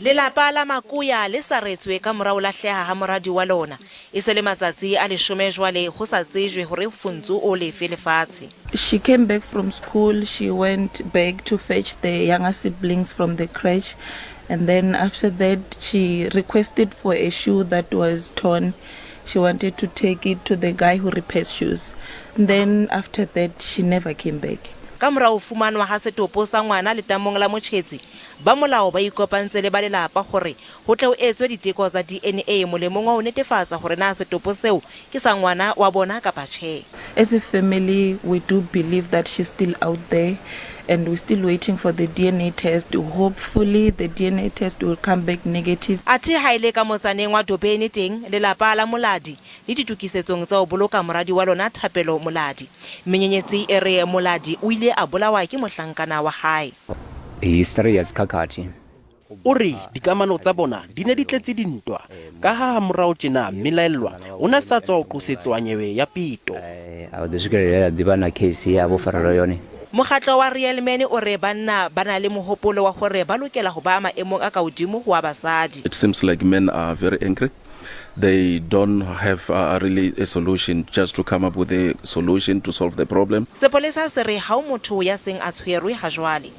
Lelapa la Makuya le saretswe ka mora ho lahleha ha moradi wa lona. E se le matsatsi a leshome jwale ho sa tsejwe hore Funtsu o lefe lefatshe. She came back from school, she went back to fetch the younger siblings from the crèche and then after that she requested for a shoe that was torn. She wanted to take it to the guy who repairs shoes. Then after that she never came back. Ka mora ho fumanwa ha setopo sa ngwana letamong la Motjhetsi, ba molao ba ikopantse le ba lelapa hore ho tle ho etswe diteko tsa DNA molemong wa ho netefatsa hore na setopo seo ke sa ngwana wa bona kapa tjhe. As a family we do believe that she's still out there and we're still waiting for the DNA test. Hopefully the DNA test will come back negative. Athe haele ka motsaneng wa Dobeni teng, lelapa la Moladi le ditokisetsong tsa ho boloka moradi wa lona Thapelo Moladi. Menyenyetsi e re Moladi o ile a bolawa ke mohlankana wa hae. History ya dzikhakhathi. O re dikamano tsa bona di ne di tletse dintwa kaha hamorao tjena mmelaellwa o ne a sa tswa ho qosetswa nyewe ya peto. A ḓi swikelela he a ḓi vha na case ye a vho farelwa yone. Mokgatlo wa Real Men o re banna ba na le mohopolo wa hore ba lokela ho ba maemong a ka hodimo ho a basadi. It seems like men are very angry. They don't have really a solution, just to come up with a solution to solve the problem. Sepolesa se re ha ho motho ya seng a tshwerwe hajwale.